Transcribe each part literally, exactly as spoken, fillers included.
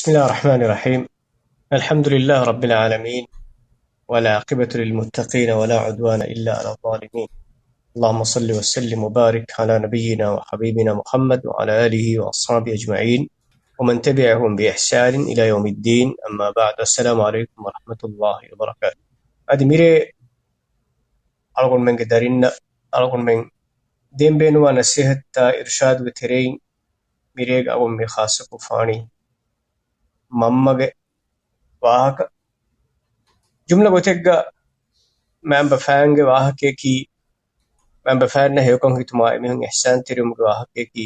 بسم الله الرحمن الرحيم. الحمد لله رب العالمين، والعاقبة للمتقين، ولا عدوان إلا على الظالمين. اللهم صل وسلم وبارك على نبينا وحبيبنا محمد وعلى آله وأصحابه أجمعين، ومن تبعهم بإحسان إلى يوم الدين. أما بعد، السلام عليكم ورحمة الله وبركاته. އަދި މިރޭ އަޅުގަނޑުމެންގެ ދަރިންނަށް އަޅުގަނޑުމެން ދޭން ބޭނުންވާ ނަސޭހަތާ އިރުޝާދުގެ ތެރެއިން މިރޭގަ އަޅުގަނޑު މި ޚާއްޞަކޮށްފާނީ މަންމަގެ ވާހަކަ. ޖުމްލަ ގޮތެއްގަ މަންބަފާންގެ ވާހަކަޔަކީ، މަންބަފާންނަށް ހެޔޮކޮށް ހިތުމާ އެމީހުން އިޙްސާންތެރިވުމުގެ ވާހަކަޔަކީ،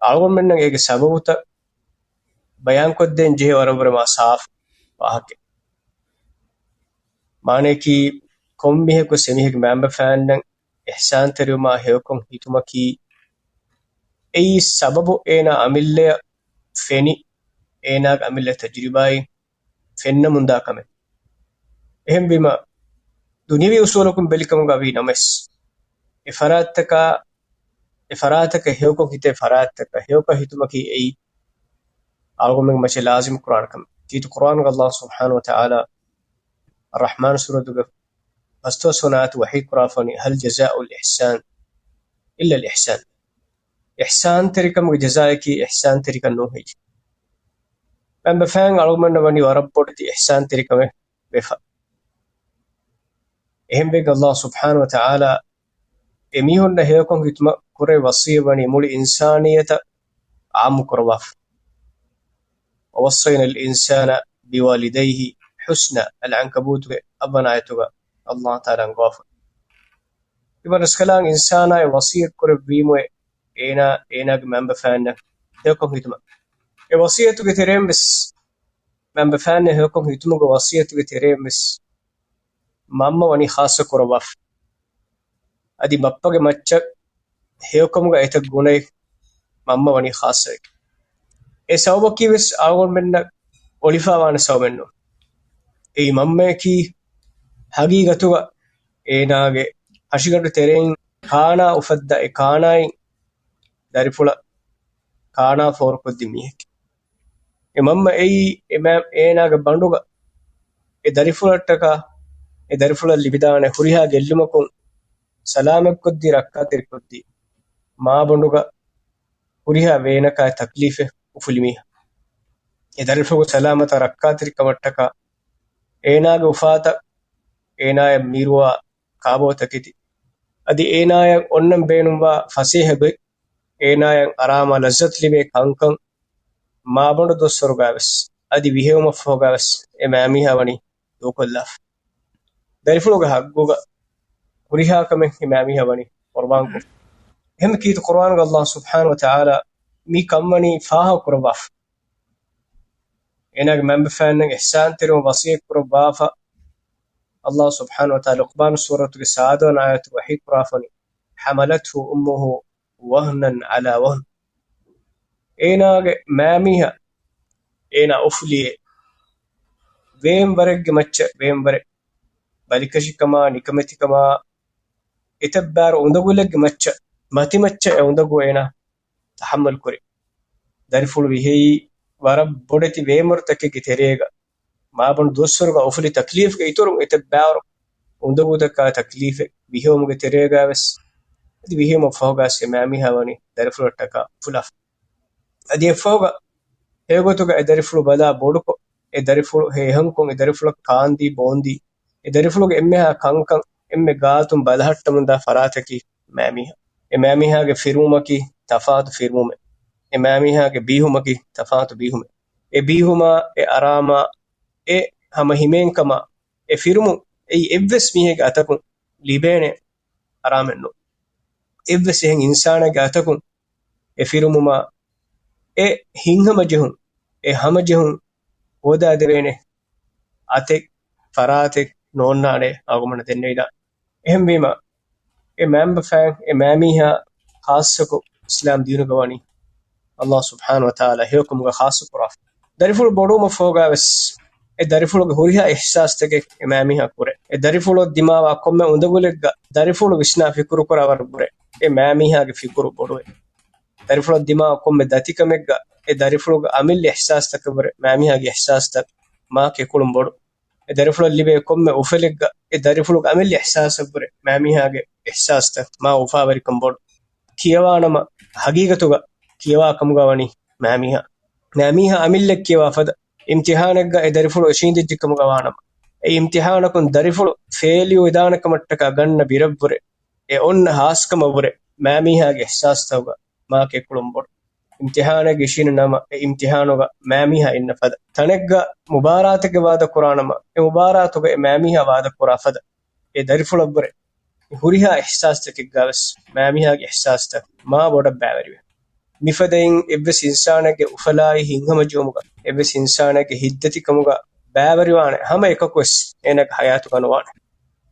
އަޅުގަނޑުމެންނަށް އޭގެ ސަބަބުތައް ބަޔާންކޮށްދޭން ޖެހޭ ވަރަށްވުރެ މާ ސާފު ވާހަކައެއް. މާނަޔަކީ، ކޮންމީހަކު އެމީހެއްގެ މަންބަފާންނަށް އިޙްސާންތެރިވުމާ ހެޔޮކޮށް ހިތުމަކީ، އެއީ ސަބަބު އޭނާ އަމިއްލަޔަށް ފެނި، އޭނާގެ އަމިއްލަ ތަޖުރިބާއިން ފެންނަމުންދާ ކަމެއް. އެހެންވީމަ، ދުނިޔަވީ އުސޫލަކުން ބެލިކަމުގަ ވީ ނަމަވެސް، އެ ފަރާތްތަކާ، އެ ފަރާތަކަށް ހެޔޮކޮށް ހިތޭ ފަރާތްތަކަށް ހެޔޮކޮށް ހިތުމަކީ އެއީ އަޅުގަނޑުމެން މައްޗަށް ލާޒިމް ކުރާނެ ކަމެއް. ކީރިތި ޤުރްއާނުގަ ﷲ ސުބްޙާނަހޫ ވަތަޢާލާ އައްރަޙްމާން ސޫރަތުގެ ފަސްދޮޅަސް ވަނަ އާޔަތު ވަޙީ ކުރާފަނީ، هل جزاء الإحسان إلا الإحسان. އިޙްސާންތެރިކަމުގެ ޖަޒާއަކީ އިޙްސާންތެރިކަން ނޫން ހެއްޔޭ؟ މަންބަފާން އަޅުގަނޑަށް ވަނީ ވަރަށް ބޮޑެތި އިޙްސާންތެރިކަމެއް ވެފަ. އެހެންވެގެން ﷲ ސުބްޙާނަހޫ ވަތަޢާލާ އެމީހުންނަށް ހެޔޮކޮށް ހިތުމަށް ކުރެ ވަޞިއްޔަތް ވަނީ މުޅި އިންސާނިއްޔަތަށް ޢާއްމު ކުރައްވާފަ. ووصينا الإنسان بوالديه حسنا، އަލްޢަންކަބޫތުގެ އަށްވަނަ އާޔަތުގަ ﷲ ތަޢާލާ އަންގަވާފަ. ތިމަން ރަސްކަލާނގެ އިންސާނާއަށް ވަޞިއްޔަތް ކުރެއްވީމުއޭ، އޭނާ އޭނާގެ މަންބަފާންނަށް ހެޔޮކޮށް ހިތުމަށް. އެ ވަޞިއްޔަތުގެ ތެރެއިން ވެސް، މަންބަފާންނަށް ހެޔޮކޮށް ހިތުމުގެ ވަޞިއްޔަތުގެ ތެރެއިން ވެސް، މަންމަ ވަނީ ޚާއްޞަ ކުރައްވާފަ. އަދި ބައްޕަގެ މައްޗަށް ހެޔޮކަމުގަ އެތައް ގުނައެއް މަންމަ ވަނީ ޚާއްޞައެކޭ. އެ ސަބަބަކީ ވެސް އަޅުގަނޑުމެންނަށް އޮޅިފައިވާނެ ސަބަބެއް ނޫން. އެއީ މަންމަޔަކީ ހަގީގަތުގަ އޭނާގެ ހަށިގަނޑު ތެރެއިން ކާނާ އުފައްދާ، އެ ކާނާއިން ދަރިފުޅަށް ކާނާ ފޯރުކޮށްދިން މީހެކޭ. އެ މަންމަ އެއީ އެ މާ-، އޭނާގެ ބަނޑުގަ އެ ދަރިފުޅަށްޓަކާ، އެ ދަރިފުޅަށް ލިބިދާނެ ހުރިހާ ގެއްލުމަކުން ސަލާމަތްކޮށްދީ، ރައްކާތެރިކޮށްދީ، މާބަނޑުގަ ހުރިހާ ވޭނަކާއި ތަކްލީފެއް އުފުލި މީހާ. އެ ދަރިފުޅުގެ ސަލާމަތާ ރައްކާތެރިކަމަށްޓަކާ، އޭނާގެ އުފާތައް، އޭނާޔަށް މީރުވާ ކާބޯތަކެތި، އަދި އޭނާޔަށް އޮންނަން ބޭނުންވާ ފަސޭހަ ގޮތް، އޭނާޔަށް އަރާމާ ލައްޒަތު ލިބޭ ކަންކަން، މާބަނޑު ދުވަސްވަރުގައިވެސް، އަދި ވިހެއުމަށްފަހުގައިވެސް އެ މާމީހާ ވަނީ ދޫކޮށްލާފަ. ދަރިފުޅުގެ ހައްގުގަ ހުރިހާ ކަމެއް އެ މާމީހާ ވަނީ ޤުރުބާންކޮށް. އެހެން ކީރިތި ޤުރުއާނުގަ ﷲ ސުބްޙާނަހޫ ވަތަޢާލާ މި ކަންވަނީ ފާހަގަކުރައްވާފަ. އޭނާގެ މަންބަފާންނަށް އިޙްސާންތެރިވުން ވަޞިއްޔަތް ކުރައްވާފަ. ﷲ ސުބްޙާނަހޫ ވަތަޢާލާ ލުޤްމާނު ސޫރަތުގެ ސާދަވަނަ އާޔަތު ވަޙީ ކުރާފަނީ، حملته أمه وهنا على وهن. އޭނާގެ މާމީހާ އޭނާ އުފުލިއޭ ވޭންވަރެއްގެ މައްޗަށް ވޭންވަރެއް، ބަލިކަށިކަމާ، ނިކަމެތިކަމާ، އެތައްބާރު އުނދަގުލެއްގެ މައްޗަށް، މަތިމައްޗަށް އެ އުނދަގޫ އޭނާ ތަޙައްމަލް ކުރި. ދަރިފުޅު ވިހެއީ ވަރަށް ބޮޑެތި ވޭންވަރުތަކެއްގެ ތެރޭގަ، މާބަނޑު ދުވަސްވަރުގަ އުފުލި ތަކްލީފްގެ އިތުރުން އެތައް ބާރު އުނދަގޫތަކާ ތަކްލީފެއް ވިހެއުމުގެ ތެރޭގަވެސް، އަދި ވިހެއުމަށް ފަހުގަސް އެ މާމީހާ ވަނީ ދަރިފުޅަށްޓަކާ އުފުލާފަ. އަދި އެއަށްފަހުގަ ހެޔޮގޮތުގަ އެ ދަރިފުޅު ބަލާ ބޮޑުކޮށް، އެ ދަރިފުޅު ހޭހަންކޮށް، އެ ދަރިފުޅަށް ކާންދީ ބޯންދީ، އެ ދަރިފުޅުގެ އެންމެހާ ކަންކަން އެންމެ ގާތުން ބަލަހައްޓަމުންދާ ފަރާތަކީ މާމީހާ. އެ މާމީހާގެ ފިރުމުމަކީ ތަފާތު ފިރުމުމެއް. އެ މާމީހާގެ ބީހުމަކީ ތަފާތު ބީހުމެއް. އެ ބީހުމާ، އެ އަރާމާ، އެ ހަމަ ހިމޭންކަމާ، އެ ފިރުމުން އެއީ އެއްވެސް މީހެއްގެ އަތަކުން ލިބޭނެ އަރާމެއް ނޫން. އެއްވެސް އެހެން އިންސާނެއްގެ އަތަކުން އެ ފިރުމުމާ، އެ ހިތްހަމަޖެހުން، އެ ހަމަޖެހުން ހޯދާދެވޭނެ އަތެއް، ފަރާތެއް ނޯންނާނެ އަޅުގަނޑުމެންނަށް ދެންނެވިދާނެ. އެހެންވީމަ، އެ މަންބަފާން، އެ މާމީހާ ޚާއްޞަކޮށް އިސްލާމް ދީނުގަ ވަނީ ﷲ ސުބްޙާނަހޫ ވަތަޢާލާ ހެޔޮކަމުގަ ޚާއްޞަ ކުރާފަ. ދަރިފުޅު ބޮޑުވުމަށްފަހުގަވެސް، އެ ދަރިފުޅުގެ ހުރިހާ އިޙްސާސްތަކެއް އެ މާމީހާ ކުރޭ. އެ ދަރިފުޅަށް ދިމާވާ ކޮންމެ އުނދަގުލެއްގަ ދަރިފުޅު ވިސްނާ ފިކުރުކުރާ ވަރަށްވުރެ އެ މާމީހާގެ ފިކުރު ބޮޑުވޭ. ދަރިފުޅަށް ދިމާވާ ކޮންމެ ދަތިކަމެއްގަ އެ ދަރިފުޅުގެ އަމިއްލަ އިޙްސާސްތަކަށްވުރެ މާމީހާގެ އިޙްސާސްތައް މާ ކެކުޅުން ބޮޑު. އެ ދަރިފުޅަށް ލިބޭ ކޮންމެ އުފަލެއްގަ އެ ދަރިފުޅުގެ އަމިއްލަ އިޙްސާސަށްވުރެ މާމީހާގެ އިޙްސާސްތައް މާ އުފާވެރިކަން ބޮޑު. ކިޔަވާނަމަ ހަގީގަތުގަ ކިޔަވާ ކަމުގަ ވަނީ މާމީހާ. މާމީހާ އަމިއްލަ ކިޔަވާ ފަދަ އިމްތިޙާނެއްގަ އެ ދަރިފުޅު އެށީނދެއްޖެ ކަމުގަ ވާނަމަ، އެ އިމްތިޙާނަކުން ދަރިފުޅު ފޭލް ވެދާނެ ކަމަށްޓަކާ ގަންނަ ބިރަށްވުރެ އެ އޮންނަ ހާސްކަމަށްވުރެ މާމީހާގެ އިޙްސާސްތަކުގަ މާ ކެކުޅުން ބޮޑު. އިމްތިޙާނެއްގަ އިށީނެ ނަމަ އެ އިމްތިޙާނުގަ މާމީހާ އިންނަ ފަދަ. ތަނެއްގަ މުބާރާތެއްގަ ވާދަ ކުރާނަމަ އެ މުބާރާތުގަ އެ މާމީހާ ވާދަ ކުރާ ފަދަ. އެ ދަރިފުޅަށްވުރެ ހުރިހާ އިޙްސާސްތަކެއްގަވެސް މާމީހާގެ އިޙްސާސްތައް މާ ބޮޑަށް ބައިވެރިވޭ. މިފަދައިން އެއްވެސް އިންސާނެއްގެ އުފަލާއި ހިތްހަމަޖެހުމުގަ އެއްވެސް އިންސާނެއްގެ ހިތްދަތިކަމުގަ ބައިވެރިވާނެ ހަމަ އެކަކުވެސް އޭނާގެ ހަޔާތުގަ ނުވާނެ.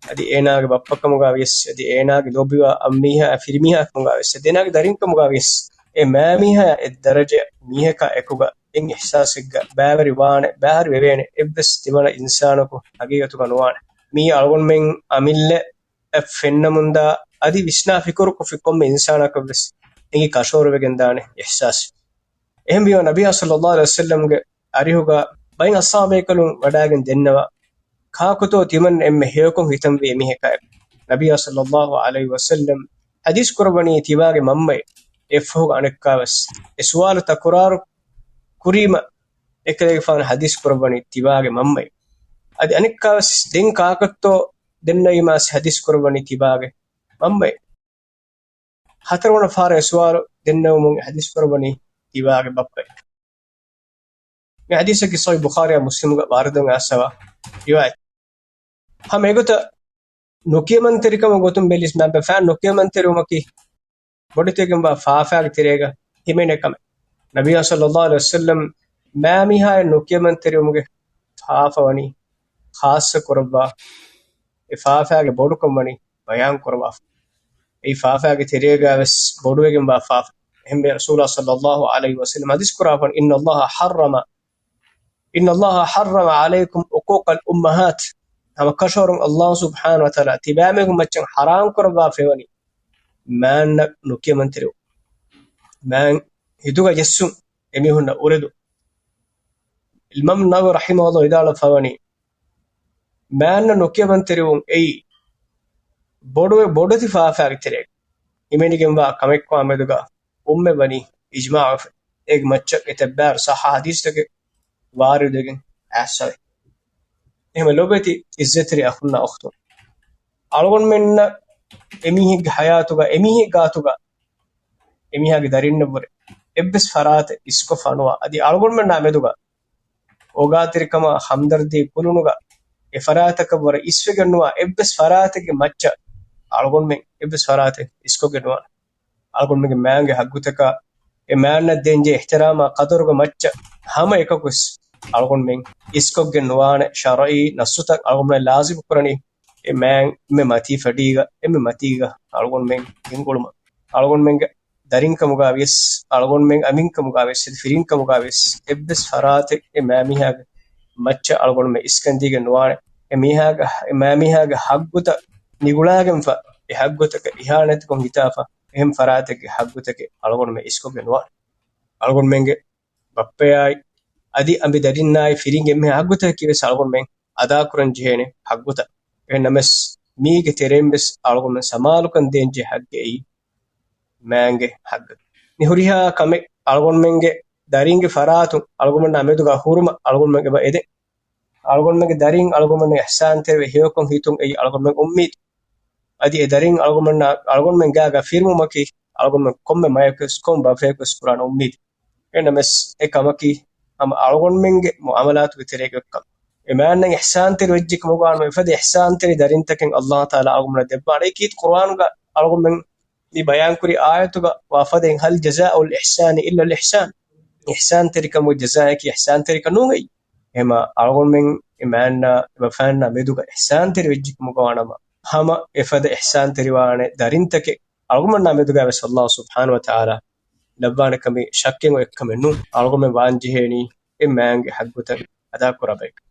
އަދި އޭނާގެ ބައްޕަކަމުގަވިޔަސް، އަދި އޭނާގެ ލޯބިވާ އަންމީހާ ފިރިމީހާކަމުގަވިޔަސް، އަދި އޭނާގެ ދަރިންކަމުގަވިޔަސް، އެ މާމީހާ އެއްދަރަޖަ މީހަކާ އެކުގަ އެއް އިޙްސާސެއްގަ ބައިވެރިވާނެ، ބައިވެރިވެވޭނެ އެއްވެސް ދެވަނަ އިންސާނަކު ހަގީގަތުގަ ނުވާނެ. މީ އަޅުގަނޑުމެން އަމިއްލަ އެ ފެންނަމުންދާ އަދި ވިސްނާ ފިކުރުކޮށްފި ކޮންމެ އިންސާނަކަށްވެސް އެނގި ކަށަވަރުވެގެންދާނެ އިޙްސާސް. އެހެންވީމަ ނަބިއްޔާ ޞައްލައްލާހު ޢަލައިހި ވަސައްލަމްގެ އަރިހުގަ ބައެއް އަޞްޙާބުބޭކަލުން ވަޑާގެން ދެންނަވާ، ކާކުތޯ ތިމަން އެންމެ ހެޔޮކޮށް ހިތަންވީ އެމީހަކާއެކު؟ ނަބިއްޔާ ޞައްލައްލާހު ޢަލައިހި ވަސައްލަމް ޙަދީޘް ކުރައްވަނީ ތިބާގެ މަންމައޭ. އެއަށްފަހުގަ އަނެއްކާވެސް އެ ސުވާލު ތަކުރާރު ކުރީމަ އެކަލޭގެފާނު ޙަދީޘް ކުރައްވަނީ ތިބާގެ މަންމައޭ. އަދި އަނެއްކާވެސް ދެން ކާކަށްތޯ ދެންނަވީމާސް ޙަދީޘް ކުރައްވަނީ ތިބާގެ މަންމައޭ. ހަތަރުވަނަ ފަހަރަށް އެ ސުވާލު ދެންނެވުމުން ޙަދީޘް ކުރައްވަނީ ތިބާގެ ބައްޕައޭ. މި ޙަދީޘަކީ ޞަޙީޙު ބުޚާރީއާ މުސްލިމުގަ ވާރިދުވެ އައިސްފަވާ ރިވާޔަތެއް. ހަމަ އެގޮތަށް ނުކިޔަމަންތެރިކަމުގެ ގޮތުން ބެލިސް މާބަފާން ނުކިޔަމަންތެރިވުމަކީ ބޮޑެތިވެގެންވާ ފާފާގެ ތެރޭގަ ހިމެނޭ ކަމެއް. ނަބިއްޔާ ޞައްލައްލާހު ޢަލައިހި ވަސައްލަމް މާމީހާއަށް ނުކިޔަމަންތެރިވުމުގެ ފާފަ ވަނީ ޚާއްޞަ ކުރައްވާ، އެ ފާފާގެ ބޮޑުކަން ވަނީ ބަޔާން ކުރައްވާފަ. އެއީ ފާފާގެ ތެރޭގަވެސް ބޮޑުވެގެންވާ ފާފަ. އެހެންވެ ރަސޫލާ ޞައްލައްލާހު ޢަލައިހި ވަސައްލަމް ޙަދީޘް ކުރާފަން، إن الله حرم، إن الله حرم عليكم عقوق الأمهات. ހަމަ ކަށަވަރުން ﷲ ސުބްޙާނަހޫ ވަތަޢާލާ ތިބާމީހުން މައްޗަށް ޙަރާމް ކުރައްވާފައިވަނީ މާންނަ ނުކިޔަމަންތެރިވުން. މާން ހިތުގަ ޖެއްސުން އެމީހުންނަށް އުރެދުން. އިމާމު ނަވަވީ ރަޙިމަހުﷲ ވިދާޅުވެފައިވަނީ، މާންނަ ނުކިޔަމަންތެރިވުން އެއީ ބޮޑު، ބޮޑެތި ފާފާގެ ތެރޭގަ ހިމެނިގެންވާ ކަމެއްކަމާ މެދުގަ އުއްމަތް ވަނީ އިޖްމާޢުވެފަ. އޭގެ މައްޗަށް އެތައް ބާރު ޞައްޙަ ޙަދީޘްތަކެއް ވާރިދުވެގެން އައިސްފަވޭ. އެހެންވެ ލޯބިވެތި ޢިއްޒަތްތެރި އަޚުންނާ އުޚްތުން، އަޅުގަނޑުމެންނަށް އެމީހެއްގެ ޙަޔާތުގަ، އެމީހެއްގެ ގާތުގަ، އެމީހާގެ ދަރިންނަށްވުރެ އެއްވެސް ފަރާތެއް އިސްކޮށްފަ ނުވާ. އަދި އަޅުގަނޑުމެންނާ މެދުގަ އޯގާތެރިކަމާ ހަމްދަރްދީ ކުލުނުގަ އެ ފަރާތަކަށްވުރެ އިސްވެގެންނުވާ އެއްވެސް ފަރާތެއްގެ މައްޗަށް އަޅުގަނޑުމެން އެއްވެސް ފަރާތެއް އިސްކޮށްގެން ނުވާނެ. އަޅުގަނޑުމެންގެ މާންގެ ހައްގުތަކާ، އެ މާންނަށް ދޭންޖެހޭ އިޙްތިރާމާ ޤަދަރުގެ މައްޗަށް ހަމަ އެކަކުވެސް އަޅުގަނޑުމެން އިސްކޮށްގެން ނުވާނެ. ޝަރުޢީ ނައްޞުތައް އަޅުގަނޑުމެން ލާޒިމު ކުރަނީ އެ މާން އެންމެ މަތީ ފަޑީގަ، އެންމެ މަތީގަ އަޅުގަނޑުމެން ގެންގުޅުމަށް. އަޅުގަނޑުމެންގެ ދަރިންކަމުގަ ވިޔަސް، އަޅުގަނޑުމެން އަމިންކަމުގަ ވިޔަސް، އަދި ފިރިންކަމުގަ ވިޔަސް، އެއްވެސް ފަރާތެއް އެ މާމީހާގެ މައްޗަށް އަޅުގަނޑުމެން އިސްކަންދީގެން ނުވާނެ. އެ މީހާގެ، އެ މާމީހާގެ ހައްގުތައް ނިގުޅާގެންފަ، އެ ހައްގުތަކަށް އިހާނެތިކޮށް ހިތާފަ، އެހެން ފަރާތެއްގެ ހައްގުތަކެއް އަޅުގަނޑުމެން އިސްކޮށްގެން ނުވާނެ. އަޅުގަނޑުމެންގެ ބައްޕަޔާއި، އަދި އަނބި ދަރިންނާއި، ފިރިން އެންމެހާ ހައްގުތަކަކީ ވެސް އަޅުގަނޑުމެން އަދާކުރަން ޖެހޭނެ ހައްގުތައް. އެހެންނަމަވެސް، މީގެ ތެރެއިން ވެސް އަޅުގަނޑުމެން ސަމާލުކަން ދޭންޖެހޭ ހައްގެއް އެއީ މާންގެ ހައްގަކީ. މި ހުރިހާ ކަމެއް އަޅުގަނޑުމެންގެ ދަރިންގެ ފަރާތުން އަޅުގަނޑުމެންނާ މެދުގަ ހުރުމަށް އަޅުގަނޑުމެން އެބަ އެދެން. އަޅުގަނޑުމެންގެ ދަރިން އަޅުގަނޑުމެންނަށް އިޙްސާންތެރިވެ ހެޔޮކޮށް ހިތުން އެއީ އަޅުގަނޑުމެން އުއްމީދު. އަދި އެ ދަރިން އަޅުގަނޑުމެންނާ، އަޅުގަނޑުމެން ގާގަ ފިރުމުމަކީ އަޅުގަނޑުމެން ކޮންމެ މަޔަކުވެސް، ކޮންމެ ބަފަޔަކުވެސް ކުރާނެ އުއްމީދު. އެހެންނަމަވެސް، އެ ކަމަކީ ހަމަ އަޅުގަނޑުމެންގެ މުޢާމަލާތުގެ ތެރޭގަ ކަމެއް. އެ މާންނަށް އިޙްސާންތެރި ވެއްޖެ ކަމުގަ ވާނަމަ، އެފަދަ އިޙްސާންތެރި ދަރިންތަކެއް ﷲ ތަޢާލާ އަޅުގަނޑުމެންނަށް ދެއްވާނެ. އެއީ ކީރިތި ޤުރުއާނުގަ އަޅުގަނޑުމެން މި ބަޔާންކުރި އާޔަތުގަ ވާ ފަދައިން، هل جزاء الإحسان إلا الإحسان. އިޙްސާންތެރިކަމުގެ ޖަޒާއަކީ އިޙްސާންތެރިކަން ނޫން އެއީ. އެހެމަ އަޅުގަނޑުމެން އެ މާންނާ އެބަފާންނާ މެދުގަ އިޙްސާންތެރި ވެއްޖެ ކަމުގަ ވާނަމަ، ހަމަ އެފަދަ އިޙްސާންތެރިވާނެ ދަރިންތަކެއް އަޅުގަނޑުމެންނާ މެދުގަ ވެސް ﷲ ސުބްޙާނަހޫ ވަތަޢާލާ ލައްވާނެ ކަމީ ޝައްކެއް އޮތް ކަމެއް ނޫން. އަޅުގަނޑުމެން ވާން ޖެހޭނީ އެ މާންގެ ހައްގުތައް އަދާކުރާ ބަޔަކަށް.